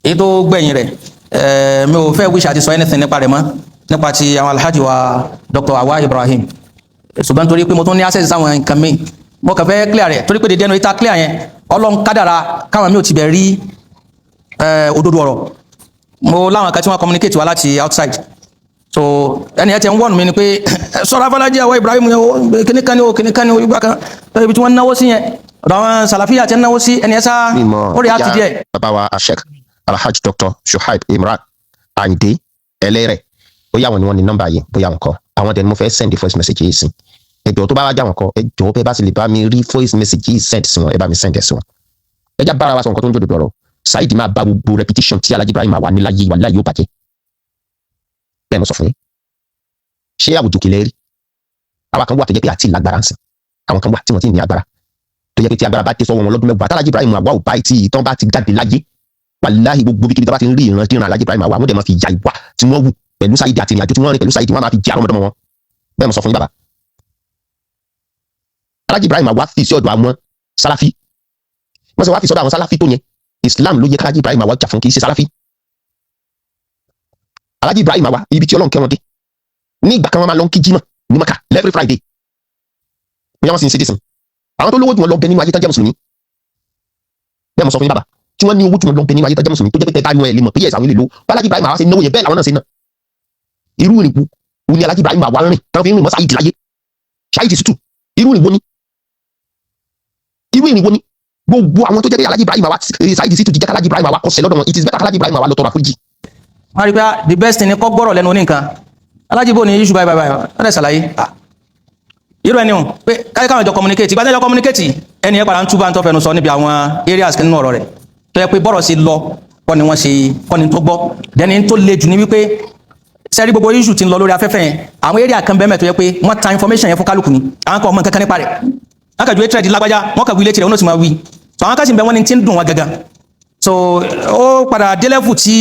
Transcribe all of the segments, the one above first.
Èyí tó gbẹ̀yìn rẹ̀, mi ò fẹ́ wish àti sọ anything nípa rẹ̀ mọ́, nípa ti àwọn alhaji wa Dr. Awa Ibrahim. Ṣùgbọ́n torí pé mo tún ní access sáwọn nǹkan mi, mo kàn fẹ́ clear rẹ̀, torí pé dédé ẹnu ìta clear yẹn, Ọlọ́run kádàrá káwọn mi ò ti bẹ̀ rí òdodo ọ̀rọ̀. Mo láwọn kan tí wọ́n communicate wa láti outside. So ẹni ẹ ti ń wọ̀nù mi ni pé sọ̀rọ̀ afọlájí àwọn Ibrahim yẹn o, kíní kan ní o, kíní kan ní o, ìgbà kan ibi tí wọ́n náwó sí yẹn, ọ̀dọ̀ àwọn sàlàfíà ti ń náwó sí, ẹni ẹ sá Mímọ ó rí àti díẹ̀. Bàbá wa Sheikh Alhaji Dr. Shuaib Imran Ayinde Ẹlẹ́rẹ̀, bóyá àwọn ni wọ́n ní nọ́mbà yìí, bóyá àwọn kọ́. Àwọn dẹ̀ ni mo fẹ́ send the voice message yìí sí. Ẹ jọ̀ọ́, tó bá wá já wọn kọ́, ẹ jọ̀ọ́, bẹ́ẹ̀ bá sì lè bá mi rí voice message yìí send sí wọn, ẹ bá mi send ẹ̀ sí wọn. Ẹ já bára wa sọ nǹkan tó ń jòdòdò ọ̀rọ̀. Saheed máa bá gbogbo reputation tí Alhaji Ibrahim wà níláyé wà láyé ó bàjẹ́. Bẹ́ẹ̀ mo sọ fún yín. Ṣé àwùjọ kìlẹ̀ rí? Àwa kan wà tó jẹ́ pé àti lágbára ń sìn, àwọn kan wà tí wọ́n ti ní agbára, tó jẹ́ pé tí agbára bá dé sọ́wọ́ wọn lọ́dún 10 tÁlàjì Ibrahim àwa ò bá tí ìtàn bá ti jáde láyé, wàláhì, gbogbo bíkíbi tó bá ti ń rí ìran díran Alhaji Ibrahim àwa, wọ́n dẹ̀ máa fi ya ìwà tí wọ́n wù pẹ̀lú Saheed àti ìrìnàjò tí wọ́n rìn pẹ̀lú Saheed, wọ́n máa fi jẹ àrọ́mọdọ́mọ wọn. Bẹ́ẹ̀ mo sọ fún yín. Bàbá Alhaji Ibrahim àwa fi sí ọ̀dọ̀ àwọn Sálàfí, wọ́n sì wá fi sọ́dọ̀ àwọn Sálàfí tó yẹn. Islam ló yẹ kálájì Ibrahim àwa jà fún, kì í ṣe Sálàfí. Alhaji Ibrahim àwa, ibi tí Ọlọ́run kẹ́ wọn dé, ní ìgbà kan, wọ́n máa lọ ń kí jímọ̀ ní Maka every Friday. Bóyá wọ́n sì ń ṣe dísìn. Àwọn tó lówó jù wọn lọ bẹ nínú ayé tán jẹ́ mùsùlùmí. Bẹ́ẹ̀ mo sọ fún yín. Bàbá tí wọ́n ní owó jù wọn lọ bẹ nínú ayé tán jẹ́ mùsùlùmí, tó jẹ́ pé tẹ́ bá nu ẹ̀ lè mọ̀ pé yẹ̀ àwọn ilé lò. Bálájì Ibrahim àwa ṣe náwó yẹn, bẹ́ẹ̀ làwọn náà ṣe náà. Irú ìrìn wo ni Alhaji Ibrahim àwa rìn tán fi ń rìn mọ́ Saheed láyé, Saheed Shittu? Irú ìrìn wo ni? Irú ìrìn wo ni? Gbogbo àwọn tó jẹ́ pé Alhaji Ibrahim àwa, Saheed Shittu ti jẹ́ kálájì Ibrahim àwa kọsẹ̀ lọ́dọ̀ wọn. It is better kálájì Ibrahim àwa lọ tọrọ àforíjì. Wọ́n rí pé the best thing ni kọ́ gbọ́rọ̀ lẹ́nu oníkan. Alájí bò ní issue báyìí báyìí, wọ́n dẹ̀ ṣàlàyé. Ah, irú ẹni hùn pé káyọ̀ káwọn jọ communicate. Ìgbà tí wọ́n jọ communicate, ẹni yẹn padà ń túbà ń tọ́ fẹnu sọ níbi àwọn areas nínú ọ̀rọ̀ rẹ̀ tó yẹ pé bọ́rọ̀ sí lọ kọ́ ni wọ́n ṣe kọ́ ni tó gbọ́. Dẹni tó le jù ní wípé sẹ́rí gbogbo issue tí ń lọ lórí afẹ́fẹ́ yẹn, àwọn area kan bẹ́ẹ̀ mẹ́ tó yẹ pé wọ́n ta information yẹn fún kálukú ni. Àwọn kan ọmọ nǹkan kan nípa rẹ̀, wọ́n kàn ju hatred lágbájá, wọ́n kàn wí létí rẹ̀, wọ́n sì máa wí. So àwọn kan sì ń bẹ, wọ́n ní tí ń dùn wọn gangan. So ó padà dé level tí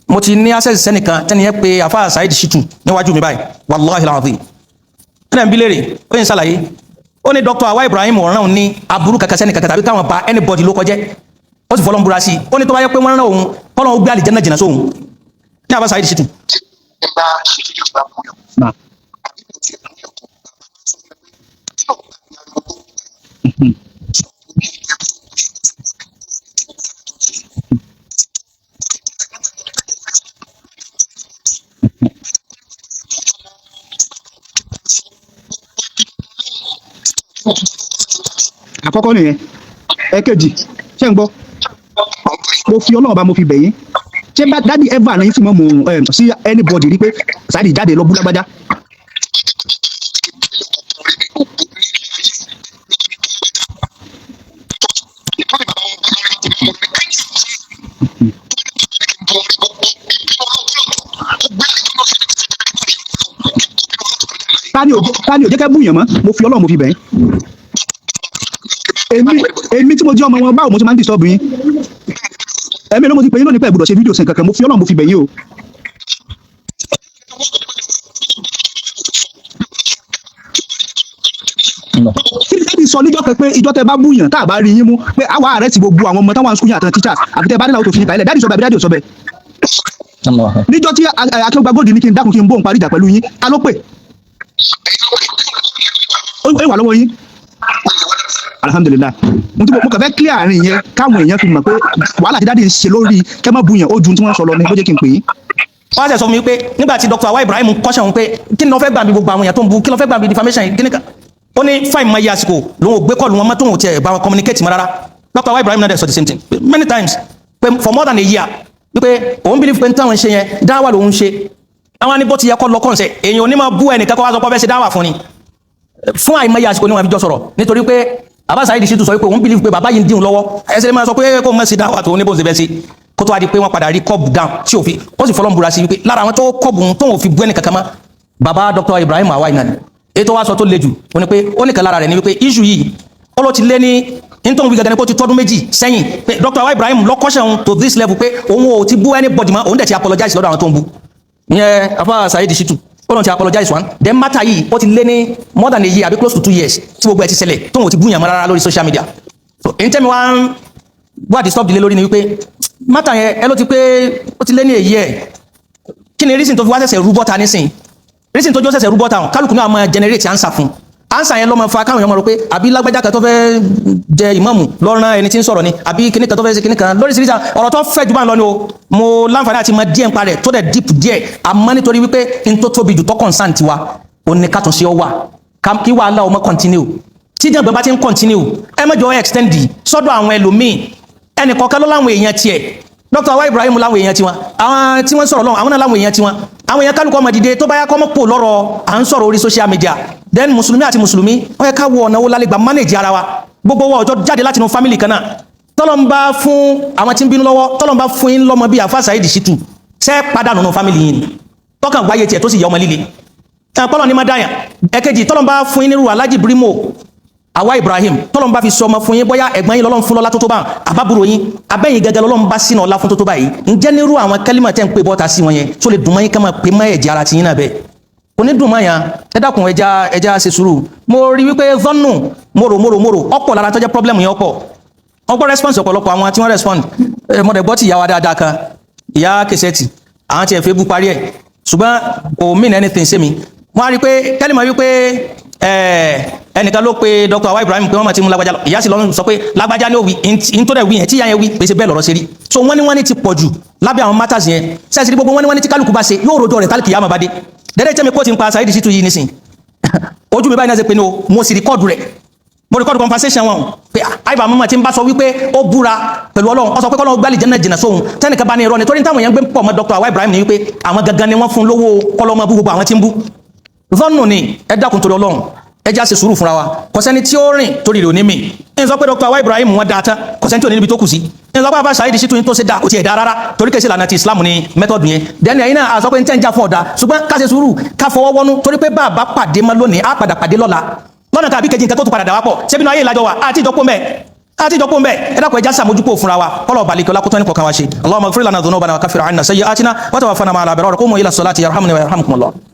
mo ti ní access sẹ́nìkan, tẹ́ni yẹn pé àfáà Saheed Shittu níwájú mi báyìí. Wallahi alazim, ẹnì bí léèrè, ó yẹn ṣàlàyé, ó ní Dr. Awa Ibrahim ọ̀ràn òun ní aburú kankan sẹ́nìkan tàbí káwọn ba anybody ló kọjẹ́. Ó sì fọlọ́n búra sí i, ó ní tó bá yẹ pé wọ́n rán òun, kọ́lọ́n ó gbé àlìjẹ́nà jìnnà sóhun ní àbá Saheed Shittu. Ẹ bá ṣe fídíò bá búyọ àbí mi ò tiẹ̀ búyọ kan, bàbá máa ń sọ fún mi pé tí ò bá ní ariwo tó sọ pé ẹ tó ṣe Àkọ́kọ́ nìyẹn. Ẹ̀kejì, ṣé ń gbọ́? Mo fi Ọlọ́run bá mo fi bẹ̀ yín, ṣé bá daddy ever ní sí mọ́ mo sí anybody rí pé Saheed jáde lọ bú lágbájá? Ta ni ò jẹ́ kẹ́ búyàn mọ́? Mo fi Ọlọ́run mo fi bẹ̀ yín. Èmi tí mo jẹ́ ọmọ wọn, báwo mo ti máa ń disturb yín? Ẹ̀mí ló mo ti pè yín lónìí pé ẹ gbọ́dọ̀ ṣe fídíò sí nǹkan kan. Mo fi Ọlọ́run mo fi bẹ̀ yín o. Kí ni daddy sọ níjọ́ kan pé ìjọ tẹ bá búyàn, tá a bá rí yín mú, pé àwa ààrẹ ti gbogbo àwọn ọmọ táwọn school yín àtàwọn teachers, àfi tẹ bá nílò tó fi yín kàílẹ̀? Daddy sọ bẹ́ẹ̀ àbí daddy ò sọ bẹ́ẹ̀? Níjọ́ tí Akéwùgbà Gold ní kí n dákun, kí n bóun parí ìjà pẹ̀lú yín, ta ló pè? Ó wà lọ́wọ́ yín. Alhamdulillahi. Mo ti mo kàn fẹ́ clear àárín yẹn, káwọn èèyàn fi mọ̀ pé wàhálà tí daddy ń ṣe lórí kẹ́ mọ́ búyàn ó ju tí wọ́n sọ lọ ní bó jẹ́ kí n pè yín. Wọ́n á sẹ sọ fún mi pé nígbà tí Dr. Awa Ibrahim kọ́ṣẹ́ òun pé kí ni wọ́n fẹ́ gbà mí, gbogbo àwọn èèyàn tó ń bu, kí ni wọ́n fẹ́ gbà mí, defamation yìí, kí ni ká? Ó ní fáìn máa yí àsìkò lòun ò gbé call wọn mọ́, tóun ò tiẹ̀ bá wọn communicate mọ́ rárá. Dr. Awa Ibrahim náà dẹ̀ sọ the same thing many times pé for more than a year, wípé òun believe pé ní táwọn ṣe yẹn, dáwà lòun ṣe. Àwọn ní bó ti yẹ kọ́ lọ́kàn ṣe, èèyàn ò ní máa bú ẹnìkan kọ́ wá sọ pé ó fẹ́ ṣe dáwà fún ni. Fún àìmọye àsìkò ní wọn fi jọ sọ̀rọ̀, nítorí pé bàbá Saheed Shittu sọ wípé òun believe pé bàbá yìí ń dín lọ́wọ́, ẹsẹ̀ lè máa sọ pé kó má sí dáwà tó ní bó ń ṣe fẹ́ sí, kó tó wá di pé wọ́n padà rí curb down tí ò fi. Ó sì fọlọ́n búra sí wípé lára àwọn tó curb tó ń fi bú ẹnì kankan mọ́, bàbá Dr. Ibrahim Awai náà ni. Ètò wa sọ tó le jù, ó ní pé ó nìkan lára rẹ̀ ni wípé issue yìí, ó ló ti lé ní nítorí wí gangan ni pé ó ti tọ́dún 2 sẹ́yìn pé Dr. Awai Ibrahim lọ́kọ́ṣẹ́ òun to this level, pé òun ò ti bú anybody mọ́, òun dẹ̀ ti apologize lọ́dọ̀ àwọn tó ń bú ìyẹn. Afa Saheed Shittu, ó lóun ti apologize one. Then matter yìí, ó ti lé ní more than a year àbí close to 2 years tí gbogbo ẹ ti ṣẹlẹ̀, tóun ò ti búyàn mọ́ rárá lórí social media. So èyí tẹ́mi wá ń wà disturb lé lórí ni wípé matter yẹn, ẹ ló ti pé ó ti lé ní èyí ẹ̀. Kí ni reason tó fi wá ṣẹ̀ṣẹ̀ rú bọ́ta nísìn? Reason tó jọ ṣẹ̀ṣẹ̀ rú bọ́ta hàn, kálukú náà máa generate answer fún. Answer yẹn ló máa fa káwọn èèyàn máa rò pé àbí lágbájá kan tó fẹ́ jẹ ìmáàmù lọ́rán ẹni tí ń sọ̀rọ̀ ni, àbí kíní kan tó fẹ́ ṣe kíní kan lóríṣiríṣi ọ̀rọ̀ tó fẹ́ jù bá ń lọ ni o. Mo láǹfààní àti mọ díẹ̀ nípa rẹ̀ tó dẹ̀ deep díẹ̀, àmọ́ nítorí wípé n tó tóbi jù tó concern tiwa ò ní kátúnṣe ọ wà, kí wàhálà ọmọ continue. Tí jàǹgbọ́n bá ti ń continue, ẹ má jọ extend sọ́dọ̀ àwọn ẹlòmíì. Ẹnì kọ̀ọ̀kan ló láwọn èèyàn tiẹ̀. Dr. Awa Ibrahim láwọn èèyàn tiwọn, àwọn tí wọ́n sọ̀rọ̀ lọ́wọ́, àwọn náà láwọn èèyàn tiwọn. Àwọn èèyàn kálukú ọmọ dìde tó bá yá kọ́mọ́ pò lọ́rọ̀ à ń sọ̀rọ̀ orí social media. Then mùsùlùmí àti mùsùlùmí, ó yẹ ká wo ọ̀nà wo lálẹ́ gbà manage ara wa. Gbogbo wa ọjọ́ jáde látinú family kan náà. Tọ́lọ́ ń bá fún àwọn tí ń bínú lọ́wọ́, tọ́lọ́ ń bá fún yín lọ́mọ bíi àfa Saheed Shittu, ṣẹ́ padà nínú family yín ni tọ́kàn wáyé tiẹ̀ tó sì yẹ ọmọ líle ẹ̀ pọ́lọ́ ní má dáyàn. Ẹ̀kejì, tọ́lọ́ ń bá fún yín nírú Alhaji Brimo Àwa Ibrahim, tọ́lọ́n bá fi sọ ọmọ fún yín, bóyá ẹ̀gbọ́n yín lọ́lọ́run fún lọ́lá tó tó bá, àbábúrò yín, abẹ́yìn gẹ́gẹ́ lọ́lọ́run bá sínú ọlá fún tó tó báyìí, ǹjẹ́ nírú àwọn kẹ́límà tẹ́ ń pè bọ́ta sí wọn yẹn, tó lè dùn mọ́ yín ká máa pè mọ́ ẹ̀jẹ̀ ara ti yín náà bẹ́ẹ̀? Kò ní dùn mọ́ yẹn. Ẹ dákun, ẹja ẹja ṣe sùúrù. Mo rí wípé zọ́nù mòrò mòrò mòrò ọ̀pọ̀ lára tó jẹ́ problem yẹn. Ọ̀pọ̀ ọgbọ́n response, ọ̀pọ̀lọpọ̀ àwọn tí wọ́n respond ẹ, mo dẹ̀ gbọ́ ti ìyá wa dáadáa kan, ìyá kẹsẹ̀tì, àwọn tí ẹ̀ fẹ́ bú parí ẹ̀, ṣùgbọ́n kò mean anything sí mi. Wọ́n á rí i pé kẹ́lìmọ̀ wípé ẹnìkan ló pe Dr. Awa Ibrahim pé wọ́n máa ti mú lágbájá lọ. Ìyá sì lọ́nà sọ pé lágbájá ní òwì in tó dẹ̀ wí yẹn, tí ìyá yẹn wí pèsè bẹ́ẹ̀ lọ́rọ̀ ṣe rí. So wọ́n ní ti pọ̀ jù lábẹ́ àwọn matters yẹn. Sẹ́ẹ̀sì gbogbo wọ́n ní wọ́n ní tí kálukú bá ṣe yóò rojọ́ rẹ̀ tálíkì yá máa bá dé dẹ́dẹ́ tẹ́mi kó ti ń pa Saheed Shittu yìí nísìn. Ojú mi báyìí náà ṣe pé ní o, mo sì record rẹ̀, mo record conversation wọn pé àìbá mọ́mọ́ tí ń bá sọ wípé ó búra pẹ̀lú Ọlọ́run, ó sọ pé kọ́lọ́run gbálì jẹ́nà jìnà sóhun. Tẹ́nìkan bá ní irọ́ ni, torí táwọn èèyàn gbé pọ̀ mọ́ Dr. Awa Ibrahim ni wípé àwọn gangan ni wọ́n fún lówó kọ́lọ́mọ bú gbogbo àwọn tí ń bú. Zọ́nù ni. Ẹ dákun torí Ọlọ́run, ẹ já ṣe sùúrù fúnra wa. Kò sẹ́ni tí ó rìn torí rẹ̀ ò ní mì. Ń sọ pé Dr. Awa Ibrahim wọn dáa tán, kò sẹ́ni tí ò ní níbi tó kù sí. Ń sọ pé àbá Saheed Shittu tó ṣe dáa, kò tiẹ̀ dáa rárá, torí kèsì ìlànà ti Islam ni method yẹn. Dẹ́ni ẹ̀yin náà a sọ pé ń tẹ́ ń já fún ọ̀dà, ṣùgbọ́n ká ṣe sùúrù, ká fọwọ́ wọnú, torí pé bá a bá pàdé mọ́ lónìí, á padà pàdé lọ́la lọ́nà tàbí kejì. Nǹkan tó tún padà dà wá pọ̀, ṣé bínú ayé ìlàjọ wa àti ìjọpọ̀ mẹ́ àti ìjọpọ̀ mẹ́. Ẹ dákun, ẹja sàmójúkò fúnra wa. Kọlọ̀ balẹ̀ kí ọlá kó tán ní kọ̀ọ̀kan wa ṣe. اللهم اغفر لنا ذنوبنا وكفر عنا سيئاتنا وتوفنا مع الأبرار. قوموا إلى الصلاة يرحمني ويرحمكم الله.